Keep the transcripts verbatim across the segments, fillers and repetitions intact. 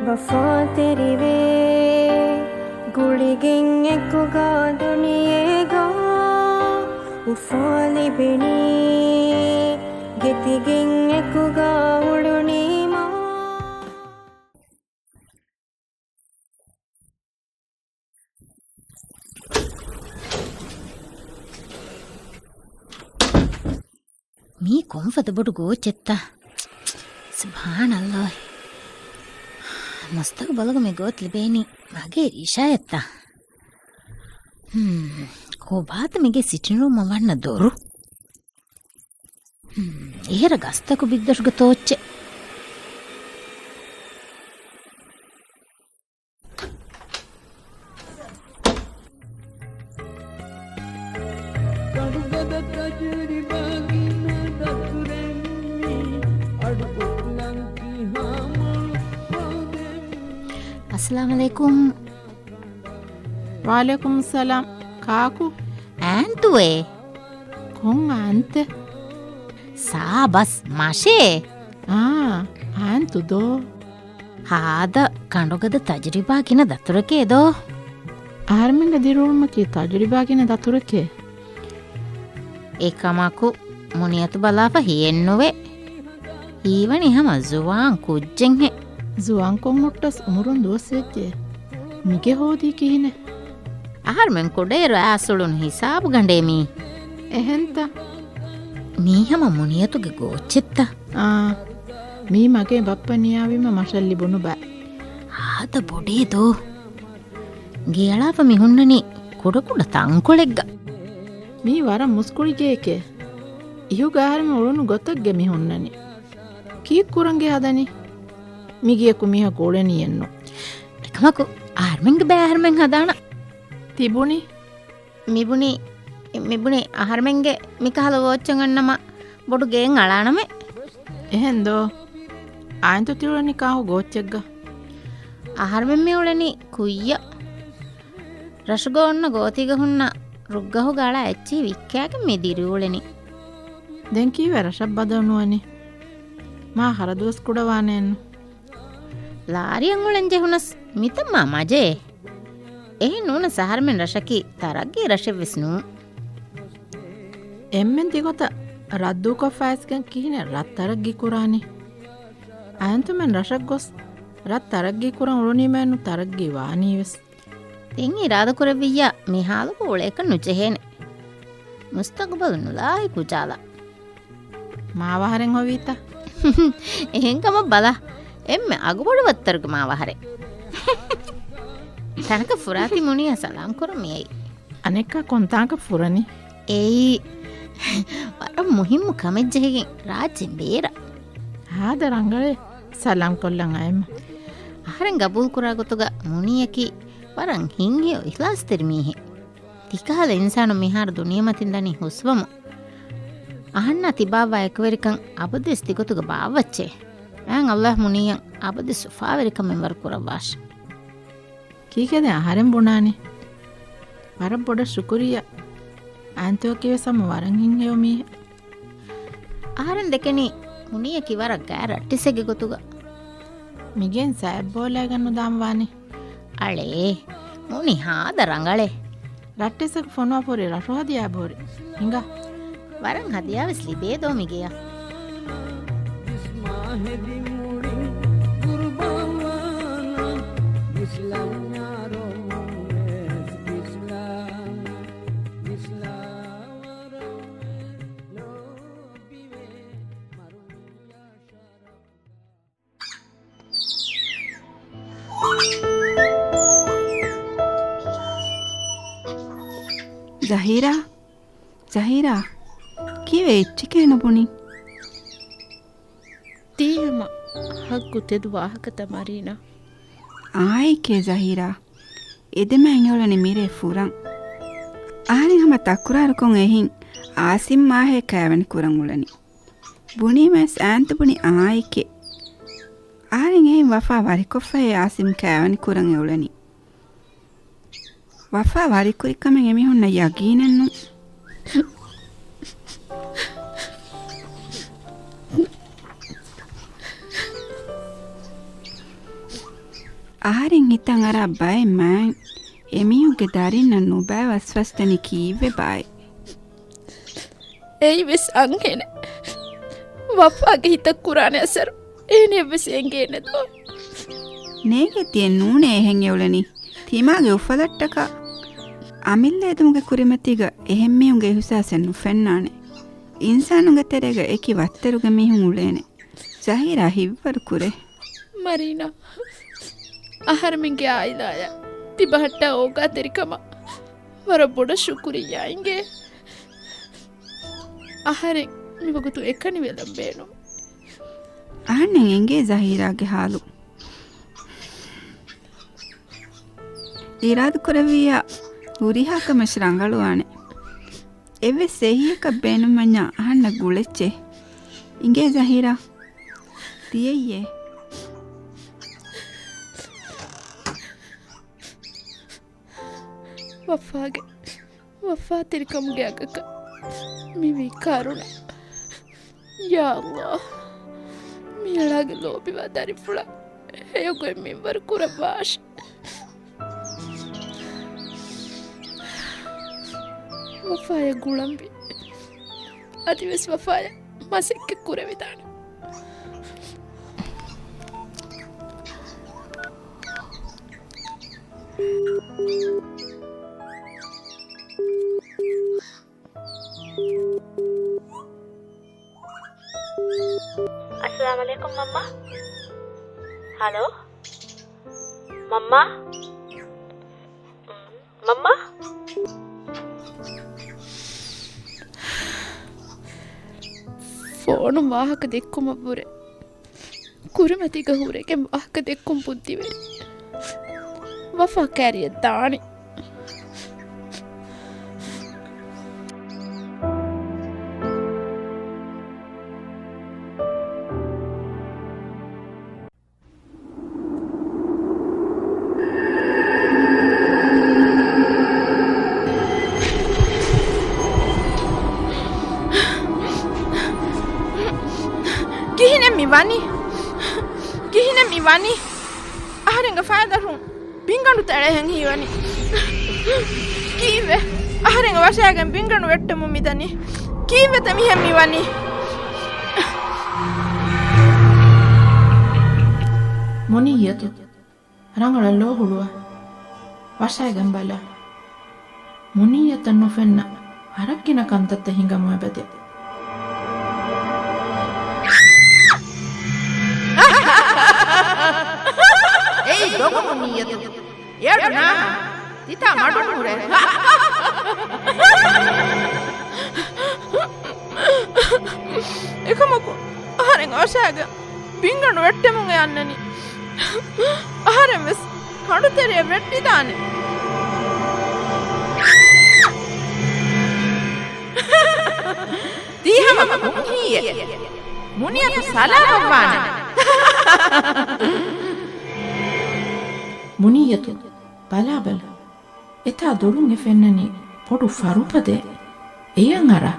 ވަފާތެރިވޭ ގުޅިގެން އެކުގަ ދުނިޔޭގަ އުފާ ލިބެނީ، ގެތިގެން އެކުގަ އުޅުނީމާ. މީ ކޮންފަދަ ބޮޑު ގޯއްޗެއްތަ؟ ސުބްޙާނަﷲ. މަސްތަކު ބަލަގަ މި ގޯތި ލިބޭނީ މަގޭ ރީޝާޔަށްތަ؟ ހުން، ކޮބާތަ މިގޭ ސިޓިން ރޫމަށް ވަންނަ ދޮރު؟ ހުން، އެހެރަ ގަސްތަކު ބިއްދަށުގެ ތޯއްޗެއް. އައްސަލާމު ޢަލައިކުމް. ވަޢަލައިކުމުއްސަލާމް. ކާކު؟ އާންތުއޭ. ކޮން އާންތެއް؟ ސާބަސް މަށޭ. އާ، އާންތު ދޯ. ހާދަ ކަނޑުގަދަ ތަޖުރިބާ ގިނަ ދަތުރެކޭ ދޯ. އަހަރެމެންގެ ދިރިއުޅުމަކީ ތަޖުރިބާ ގިނަ ދަތުރެކޭ. އެކަމަކު، މުނިޔަތު ބަލާފަ ހިޔެއްނުވޭ. ހީވަނީ ހަމަ ޒުވާން ކުއްޖެއްހެން. ޒުވާންކޮށް ހުއްޓަސް އުމުރުން ދުވަސް ވެއްޖެ. މިގެ ހޯދީ ކިހިނެއް؟ އަހަރުމެން ކުޑައިރު އައިސް އުޅުނު ހިސާބުގަނޑޭ މީ. އެހެންތަ؟ މީ ހަމަ މުނިޔަތުގެ ގޯއްޗެއްތަ؟ އާ، މީ މަގޭ ބައްޕަ ނިޔާވީމަ މަށަށް ލިބުނު ބައެއް. ހާދަ ބޮޑޭ ދޯ. ގެއަޅާފަ މި ހުންނަނީ ކުޑަކުޑަ ތަންކޮޅެއްގަ. މީ ވަރަށް މުސްކުޅި ގެއެކޭ. އިހުގަ އަހަރެމެން އުޅުނު ގޮތެއްގަ މި ހުންނަނީ. ކީއްކުރަން ގެ ހަދަނީ؟ މިގެއަކު މީހަކު އުޅެނީއެއްނު. އެކަމަކު އަހަރެމެންގެ ބައި އަހަރެމެން ހަދާނަ. ތިބުނީ؟ މިބުނީ، މިބުނީ އަހަރެމެންގެ މިކަހަލަ ވޯއްޗެއް އަންނަމަ ބޮޑު ގެއެއް އަޅާނަމޭ. އެހެން ދޯ؟ އާންތު ތިއުޅެނީ ކާކު ގޯއްޗެއްގަ؟ އަހަރެމެން މި އުޅެނީ ކުއްޔަށް. ރަށުގަ އޮންނަ ގޯތީގަ ހުންނަ ރުއްގަހުގަ އަޅާ އެއްޗިހި ވިއްކާގެން މި ދިރިއުޅެނީ. ދެން ކީއްވެ ރަށަށް ބަދަލު ނުވަނީ؟ މާ ހަރަދުވަސް ކުޑަވާނެއެއްނު. ލާރިއަށް އުޅެން ޖެހުނަސް މިތައް މާ މަޖޭ. އެހެން ނޫނަސް އަހަރެމެން ރަށަކީ ތަރައްގީ ރަށެއްވެސް ނޫން. އެންމެން ތިގޮތަށް ރައްދޫކޮށްފައިސްގެން ކިހިނެއް ރަށް ތަރައްގީ ކުރާނީ؟ އައިންތުމެން ރަށަށް ގޮސް ރަށް ތަރައްގީ ކުރަން އުޅުނީމައެއްނު ތަރައްގީ ވާނީވެސް. ދެން އިރާދަކުރެއްވިއްޔާ މިހާލުގަ އުޅޭކަށް ނުޖެހޭނެ. މުސްތަގުބަލު ނުލާހި ކުޖާލަ. މާވަހަރެއް ހޮވީތަ؟ އެހެންކަމަށް ބަލަ. އެންމެ އަގުބޮޑު ވައްތަރުގެ މާވަހަރެއް. ތަނަކަށް ފުރާތީ މުނިޔާ ސަލާމް ކުރަން މިއައީ. އަނެއްކާ ކޮންތާކަށް ފުރަނީ؟ އެއީ ވަރަށް މުހިއްމު ކަމެއްޖެހިގެން ރާއްޖެ ބޭރަށް. ހާދަ ރަނގަޅޭ ސަލާމް ކޮށްލަން އައިމަ. އަހަރެން ގަބޫލް ކުރާ ގޮތުގަ މުނިޔަކީ ވަރަށް ހިތްހެޔޮ އިޚްލާޞްތެރި މީހެއް. ތިކަހަލަ އިންސާނުން މިހާރު ދުނިޔެމަތިން ދަނީ ހުސްވަމުން. އަހަންނާ ތިބާއްވާ އެކުވެރިކަން އަބަދުވެސް ތިގޮތުގަ ބާއްވައްޗޭ. މާތް ﷲ މުނިޔަށް އަބަދުވެސް އުފާވެރިކަމެއް ވަރު ކުރައްވާށި. ކީކޭ ދެން އަހަރެން ބުނާނީ؟ ވަރަށް ބޮޑަށް ޝުކުރިއްޔާ. އާންތުއަކީވެސް ހަމަ ވަރަށް ހިތްހެޔޮ މީހެއް. އަހަރެން ދެކެނީ މުނިޔަކީ ވަރަށް ގާތް ރައްޓިއްސެއްގެ ގޮތުގަ. މިގެން ސައިބޯލައިގަން ނުދާން ވާނީ. އަޅޭ، މުނި ހާދަ ރަނގަޅޭ. ރައްޓިއްސަކު ފޮނުވާފަ ހުރި ރަށު ހަދިޔާ ބޮރި. ހިނގާ. ވަރަށް ހަދިޔާވެސް ލިބޭ ދޯ މިގެޔަށް. ޒަހީރާ، ޒަހީރާ، ކީއްވެ އެއްޗެކޭ ނުބުނި؟ ތީ ހަމަ ހައްގު ތެދު ވާހަކަތައް މަރީނާ. އާއެކޭ ޒަހީރާ، އެދެމާ އެނގިއުޅެނީ މިރޭ ފުރަން. އަހަރެން ހަމަ ތަކުރާރުކޮށް އެހިން އާސިމް މާހޭ ކައިވެނި ކުރަން އުޅެނީ. ބުނީމަވެސް އާންތު ބުނި އާއެކޭ. އަހަރެން އެހިން ވަފާ ވަރިކޮށްފައޭ އާސިމް ކައިވެނި ކުރަން އެ އުޅެނީ. ވަފާ ވަރިކުރިކަމެއް އެމީހުންނަށް ޔަގީނެއްނު. އަހަރެން ހިތަށް އަރާ ބައެއް މާތް އެމީހުންގެ ދަރިންނަށް ނުބައި ވަސްވަސްދެނީ ކީއްވެ ބާއޭ؟ އެއީވެސް އަންހެނެއް. ވަފާގެ ހިތަށް ކުރާނެ އަސަރު އޭނަޔަށްވެސް އެނގޭނެ ދޯ؟ ނޭގޭ ތިޔަ ނޫނޭ އެހެން އެއުޅެނީ. ތިމާގެ އުފަލަށްޓަކާ އަމިއްލައެދުމުގެ ކުރިމަތީގަ އެހެން މީހުންގެ އިހުސާސެއް ނުފެންނާނެ. އިންސާނުންގެ ތެރޭގަ އެކި ވައްތަރުގެ މީހުން އުޅޭނެ. ޒަހީރާ ހިތްވަރު ކުރޭ. މަރީނާ، އަހަރެމެންގެ އާއިލާޔަށް ތިބަހައްޓާ އޯގާތެރިކަމަށް ވަރަށް ބޮޑަށް ޝުކުރިއްޔާ އިނގޭ. އަހަރެން މިވަގުތު އެކަނިވެލަން ބޭނުން. އަހަންނަށް އެނގޭ ޒަހީރާގެ ހާލު. އިރާދަކުރެއްވިއްޔާ ހުރިހާ ކަމެއް ރަނގަޅުވާނެ. އެއްވެސް އެހީއަކަށް ބޭނުންވަންޏާ އަހަންނަށް ގުޅެއްޗޭ. އިނގޭ ޒަހީރާ، ތިޔައްޔޭ. ވަފާގެ ވަފާތެރިކަމުގެ އަގަކަށް މިވީ ކަރުނަ. ޔާ ﷲ، މިއަޅާގެ ލޯބިވާ ދަރިފުޅަށް ހެޔޮގޮތް މިންވަރު ކުރައްވާށި. ވަފާޔަށް ގުޅަންވީ. އަދިވެސް ވަފާޔަށް މަސައްކަތް ކުރެވިދާނެ. އައްސަލާމު ޢަލައިކުމް މަންމާ. ހަލޯ؟ މަންމާ؟ މަންމާ؟ ފޯނުން ވާހަކަ ދެއްކުމަށްވުރެ ކުރިމަތީގަ ހުރެގެން ވާހަކަ ދެއްކުން ބުއްދިވެރި. ވަފާ ކައިރިއަށް ދާނީ. ކިހިނެއް މި ވަނީ؟ ކިހިނެއް މި ވަނީ؟ އަހަރެންގެ ފައިދަށުން ބިންގަނޑު ތެޅޭހެން ހީވަނީ. ކީއްވެ؟ އަހަރެންގެ ވަށައިގެން ބިންގަނޑު ވެއްޓެމުން މިދަނީ. ކީއްވެތަ މިހެން މިވަނީ؟ މުނިއްޔަތު، ރަނގަޅަށް ލޯ ހުޅުވާ. ވަށައިގެން ބަލާ. މުނިއްޔަތަށް ނުފެންނަ ވަރަށް ގިނަ ކަންތައްތައް ހިނގަމު އެބަދޭ. އެއީ ދޮގު މުނިއްޔަތު. އެއަޑު ނާހާ. ތިތާ މަޑުން ހުރޭ. އެކަމަކު އަހަރެން އަށާގަ ބިންގަނޑު ވެއްޓެމުން އެ އަންނަނީ. އަހަރެން ވެސް ކަނޑުތެރެއަށް ވެއްޓިދާނެ. ތީ ހަމަ ކުންހީއެއް. މުނިއްޔަތު ސަލާމަތްވާނެ. މުނިއްޔަތު ބަލާބަލަ. އެތާ ދުރުން އެ ފެންނަނީ ބޮޑު ފަރުބަދައެއް. އެޔަށް އަރާ.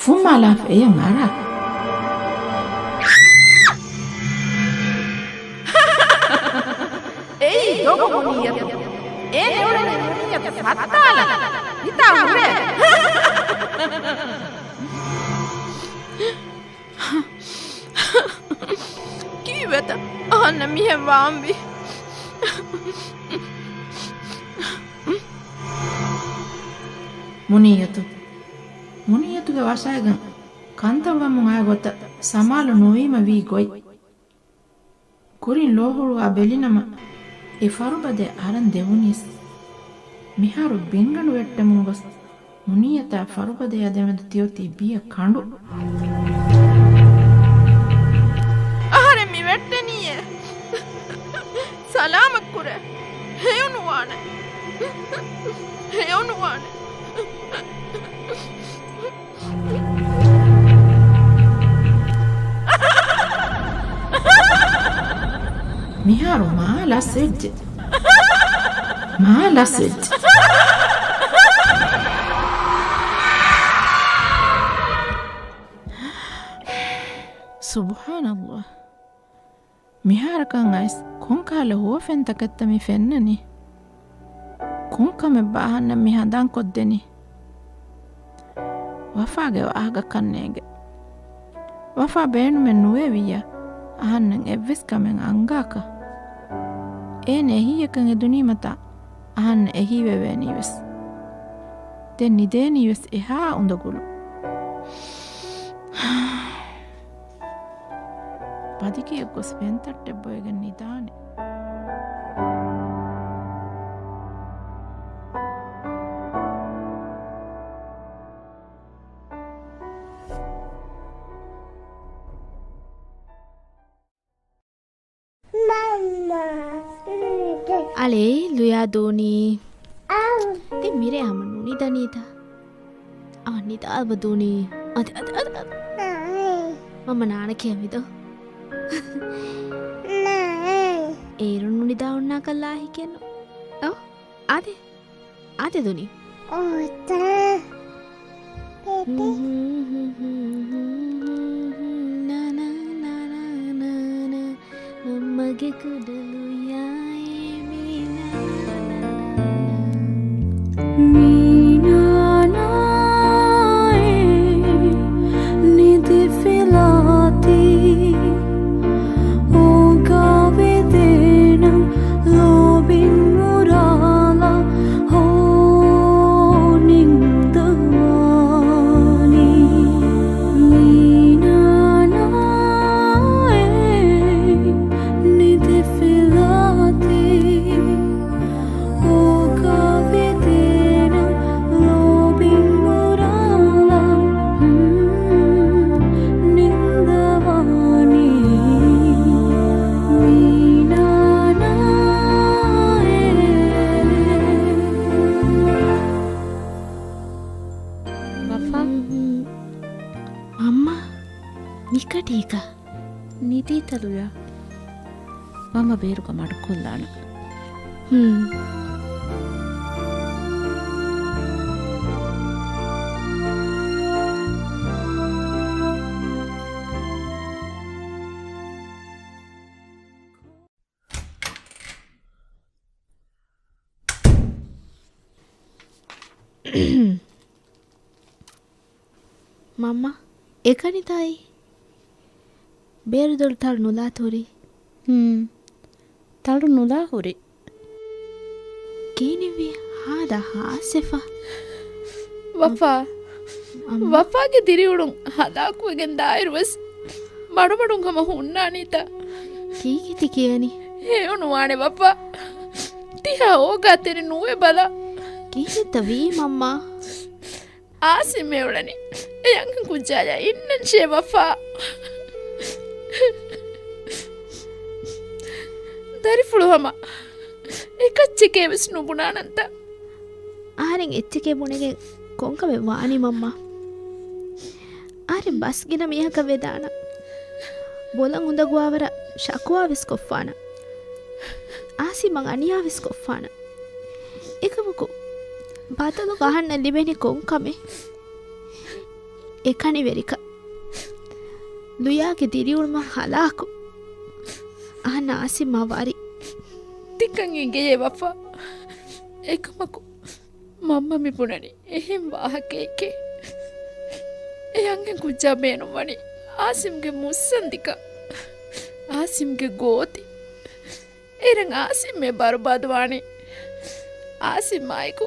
ފުއްމާލާފަ އެޔަށް އަރާ. އެއީ ދޮގު މުނިއްޔަތު. އޭނަ އެއުޅެނީ މުނިއްޔަތު ފައްދާލަން. ހިތާ ހުރޭ. ކީއްވެތަ އަހަންނަށް މިހެން ވާންވީ؟ މުނިއްޔަތު. މުނިއްޔަތުގެ ވަށައިގެން ކަންތައް ވަމުން އައި ގޮތަށް ސަމާލު ނުވީމަ ވީ ގޮތް. ކުރިން ލޯހުޅުވާ ބެލިނަމަ އެ ފަރުބަދައެއް އަރަން ދެވުނީސް. މިހާރު ބިންގަނޑު ވެއްޓެމުން ގޮސް މުނިއްޔަތާ ފަރުބަދަޔާ ދެމެދު ތިއޮތީ ބިޔަ ކަނޑު. އަހަރެން މި ވެއްޓެނީއޭ. ސަލާމަތްކުރޭ. ހެޔޮނުވާނެ. ހެޔޮނުވާނެ. މިހާރު މާ ލަސްވެއްޖެ. މާ ލަސްވެއްޖެ. ސުބްޙާނަﷲ. މިހާރަކަށް އައިސް ކޮންކަހަލަ ހުވަފެންތަކެއްތަ މި ފެންނަނީ؟ ކޮންކަމެއްބާ އަހަންނަށް މި ހަނދާންކޮށްދެނީ؟ ވަފާގެ ވާހަކަކަށް ނޭނގެ. ވަފާ ބޭނުމެއް ނުވޭވިއްޔާ އަހަންނަށް އެއްވެސް ކަމެއް އަންގާކަށް. އޭނަ އެހީއަކަށް އެދުނީމަތާ އަހަންނަށް އެހީވެވޭނީވެސް. ދެން ނިދޭނީވެސް އެހާ އުނދަގުލުން. ބަދިގެއަށް ގޮސް ފެންތައްޓެއް ބޮއެގެން ނިދާނެ. އަޅޭ، ލުޔާ ދޫނީ. ދެން މިރޭ ހަމަ ނުނިދަނީތަ؟ އާ، ނިދާލަބަ ދޫނީ. އަދި، އަދި، އަދި، އަދި. މަންމަ ނާނަ ކިޔަން ވިދޯ. އޭރުން ނުނިދާ އޮންނާކަށް ލާހިކެއްނު. އޯ، އާދެ. އާދެ ދޫނީ. މަންމަގެ ކުޑަލުޔާއޭ މީ. މީނާނާއޭ ނިދިފިލާތީ. އޯގާވެދޭނަން ލޯބިން އުރާލާ ހޯ ނިންދަވާނީ. މީނާނާއޭ ނިދިފިލާތީ. އޯގާވެދޭނަން ލޯބިން އުރާލާ ނިންދަވާނީ. މީނާނާއޭ. ވަފާ. މަންމާ، މިކަޓީކަ؟ ނިދީތަ ލުޔާ؟ މަންމަ ބޭރުގަ މަޑުކޮށްލާނަން. ހުން. މަންމަ، އެކަނިތާއީ؟ ބޭރުދޮރު ތަޅު ނުލާތޯރީ؟ ހުން. ތަޅު ނުލާ ހުރި. ކިހިނެއްވި؟ ހާދަ ހާސްވެފަ. ވަފާ. އަން-، ވަފާގެ ދިރިއުޅުން ހަލާކުވެގެން ދާއިރުވެސް މަޑުމަޑުން ހަމަ ހުންނާނީތަ؟ ކީކޭ ތި ކިޔަނީ؟ ހެޔޮނުވާނެ ވަފާ. ތިހާ އޯގާތެރި ނުވެ ބަލަ. ކީކޭތަ ވީ މަންމާ؟ އާސިމް އެ އުޅެނީ އެ އަންހެން ކުއްޖާޔާ އިންނަންށޭ ވަފާ. ދަރިފުޅު ހަމަ އެކައްޗެކޭ ވެސް ނުބުނާނަންތަ؟ އަހަރެން އެއްޗެކޭ ބުނެގެން ކޮންކަމެއް ވާނީ މަންމާ؟ އަހަރެން ބަސް ގިނަ މީހަކަށް ވެދާނަން. ބޮލަށް އުނދަގޫވާވަރަށް ޝަކުވާ ވެސް ކޮށްފާނަން. އާސިމަށް އަނިޔާ ވެސް ކޮށްފާނަން. އެކަމަކު، ބަދަލުގަ އަހަންނަށް ލިބެނީ ކޮން ކަމެއް؟ އެކަނިވެރިކަން. ލުޔާގެ ދިރިއުޅުމަށް ހަލާކު. އަހަންނަށް އާސިމްއާ ވަރި. ތިކަން އެނގެޔޭ ވަފާ. އެކަމަކު، މަންމަ މި ބުނަނީ އެހެން ވާހަކައެކޭ. އެ އަންހެން ކުއްޖާ ބޭނުންވަނީ އާސިމްގެ މުއްސަނދިކަން، އާސިމްގެ ގޯތި. އޭރަށް އާސިމްއޭ ބަރުބާދުވާނީ. އާސިމްއާއެކު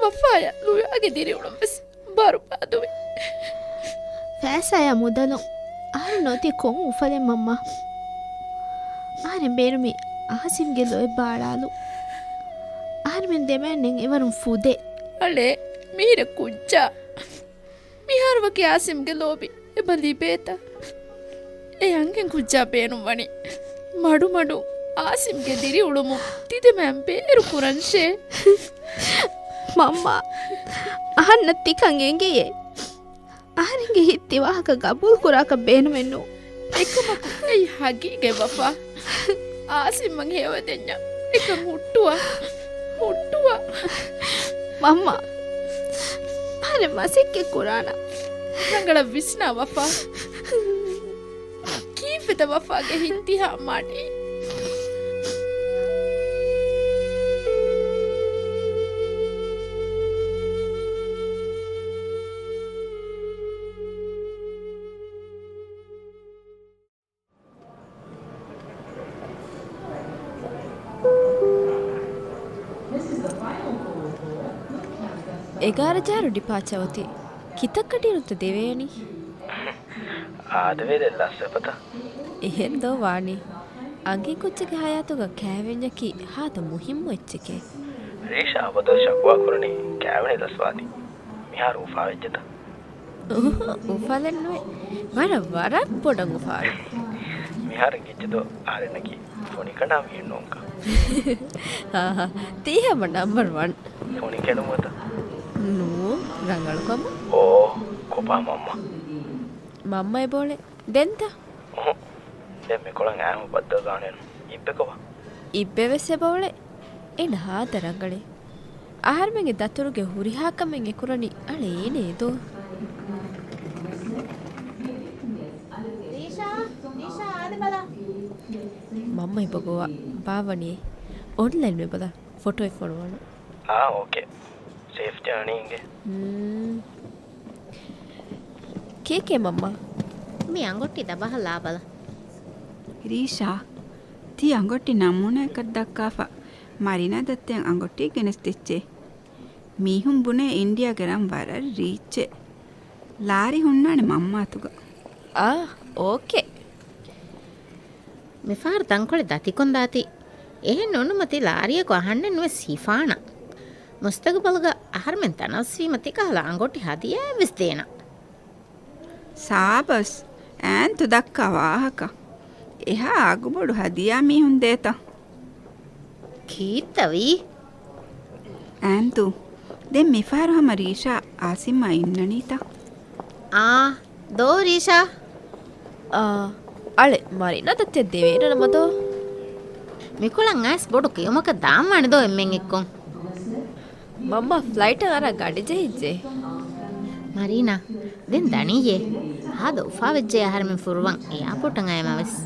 ވަފާޔާ ލުޔާގެ ދިރިއުޅުން ވެސް ބަރުބާދުވި. ފައިސާޔާ މުދަލުން އަހަރެން އޮތީ ކޮން އުފަލެއް މަންމާ؟ އަހަރެން ބޭނުމީ އާސިމްގެ ލޯތް ބާޅާލުން. އަހަރެމެން ދެމެންނެން އެވަރުން ފުދޭ. އަޅޭ، މީރަ ކުއްޖާ. މިހާރު ވަކި އާސިމްގެ ލޯބި އެބަ ލިބޭތަ؟ އެ އަންހެން ކުއްޖާ ބޭނުންވަނީ މަޑުމަޑުން އާސިމްގެ ދިރިއުޅުމުން ތިދެމައިން ބޭރުކުރަންށޭ. މަންމާ، އަހަންނަށް ތިކަން އެނގެޔޭ. އަހަރެންގެ ހިތް ތިވާހަކަ ގަބޫލުކުރާކަށް ބޭނުމެއްނު. އެކަމަކު އެއީ ހަގީގަތް ވަފާ. އާސިމްއަށް ހެޔޮވެދެންޏާ އެކަން ހުއްޓުވާ. ހުއްޓުވާ. މަންމާ، އަހަރެން މަސައްކަތް ކުރާނަން. ރަނގަޅަށް ވިސްނާ ވަފާ. ކީއްވެ ވަފާގެ ހިތްދިހަ މަޑީ. އެގާރަ ޖަހަރު ޑިޕާޗާ އޮތީ. ކިތައް ކަޓީނުތަ ދެވޭނީ؟ އާދެވޭލެއް ލަސްވެފަތަ؟ އެހެން ދޯ ވާނީ. އަނގި ކުއްޖެއްގެ ހަޔާތުގަ ކައިވެންޏަކީ ހާދަ މުހިއްމު އެއްޗެކޭ. ރީޝާ އަބަދުވެސް ޝަކުވާ ކުރަނީ ކައިވެނި ލަސްވާތީ. މިހާރު އުފާވެއްޖެތަ؟ އުހު، އުފާލެއްނުވޭ. ވަރަށް، ވަރަށް ބޮޑަށް އުފާވޭ. މިހާރު އިނގިއްޖެދޯ އަހަރެންނަކީ ފޮނިކަނޑާ މީހެއް ނޫންކަން. ހާހާ، ތީ ހަމަ ނަމްބަރް ވަން. ފޮނި ކެނޑުމުވެތަ؟ ނޫން، ރަނގަޅު ކަމަށް. އޯ، ކޮބާ މަންމަ؟ މަންމަ އެބައުޅޭ. ދެންތަ؟ އުހު. ދެން މިކޮޅަށް އައިމަ ބައްދަލު ދާނެއްނު. އިއްބެކޮބާ؟ އިއްބެވެސް އެބައުޅޭ. އޭނަ ހާދަ ރަނގަޅޭ. އަހަރުމެންގެ ދަތުރުގެ ހުރިހާ ކަމެއް އެކުރަނީ އަޅެ އޭނަ އެދޯ. ރީޝާ، ރީޝާ، އާދެ ބަލަ. މަންމަ އެބަ ގޮވާ ބާވަނީ އޮންލައިން ވެ ބަލަ. ފޮޓޯއެއް ފޮނުވާނަން. އާ، އޯކޭ. ސޭފް ޖާނީ އިނގޭ. މް. ކޭކޭ މަންމާ. މި އަނގޮޓި ދަބަހަލާ ބަލަ. ރީޝާ، ތީ އަނގޮޓި ނަމޫނާއަކަށް ދައްކާފަ، މަރީނާ ދައްތައަށް އަނގޮޓި ގެނެސްދެއްޗޭ. މީހުން ބުނޭ އިންޑިޔާގެ ރަން ވަރަށް ރީއްޗޭ. ލާރި ހުންނާނެ މަންމާތުގަ. އާ، އޯކޭ. މިފަހަރު ތަންކޮޅެއް ދަތިކޮށްދާތި. އެހެން ނޫނުމަތި ލާރިއަކު އަހަންނެއް ނުވެސް ހިފާނަން. މުސްތަގުބަލުގަ އަހަރުމެން ތަނަވަސްވީމަ ތިކަހަލަ އަނގޮޓި ހަދިޔާއެއްވެސް ދޭނަން. ސާބަސް، އާންތު ދައްކާ ވާހަކަ. އެހާ އަގުބޮޑު ހަދިޔާ މީހުން ދޭތަ؟ ކީއްތަވީ؟ އާންތު، ދެން މިފަހަރު ހަމަ ރީޝާ އާސިމްއާ އިންނަނީތަ؟ އާ، ދޯ ރީޝާ. އާ، އަޅެ، މަރީނާ ދައްތައަށް ދެވޭނަނަމަ ދޯ. މިކޮޅަށް އައިސް ބޮޑު ކެއުމަކަށް ދާންވާނެ ދޯ އެންމެން އެއްކޮށް. މަންމާ ފްލައިޓަށް އަރާ ގަޑި ޖެހިއްޖެ. މަރީނާ، ދެން ދަނީއޭ. ހާދަ އުފާވެއްޖެ އަހަރެމެން ފުރުވަން އެއާޕޯޓަށް އައިމަވެސް.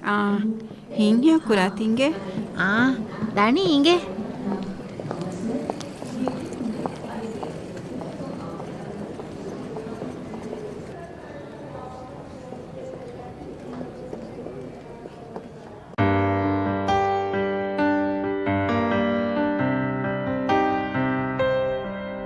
އާ، ހިތްހެޔޮ ކުރާތި އިނގޭ. އާ، ދަނީ އިނގޭ.